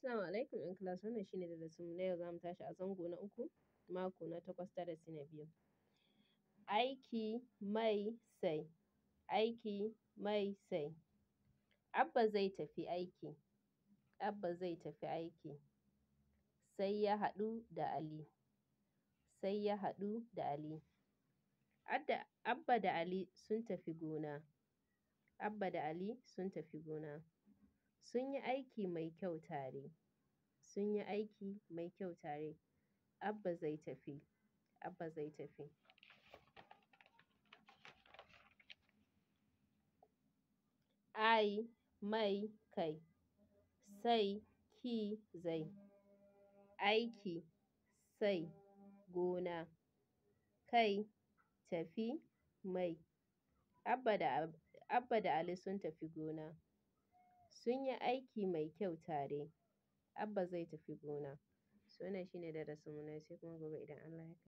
Assalamu alaikum ‘yan class, wannan shine darasinmu na yau. Za mu tashi a zango na 3, mako na 8, darasi na 2. Aiki mai sai, aiki mai sai. Abba zai tafi aiki, Abba zai tafi aiki. Sai ya haɗu da Ali, sai ya haɗu da Ali. Abba da Ali sun tafi gona, Abba da Ali sun tafi gona. Sun yi aiki mai kyau tare, sun yi aiki mai kyau tare. Abba zai tafi, Abba zai tafi. Ai, mai, kai, sai, ki, zai. Aiki, sai, gona, kai, tafi, mai. Abba da Ali sun tafi gona. Sun yi aiki mai kyau tare. Abba zai tafi gona. So wannan shine darasinmu na yau, sai kuma gobe idan Allah ya kai.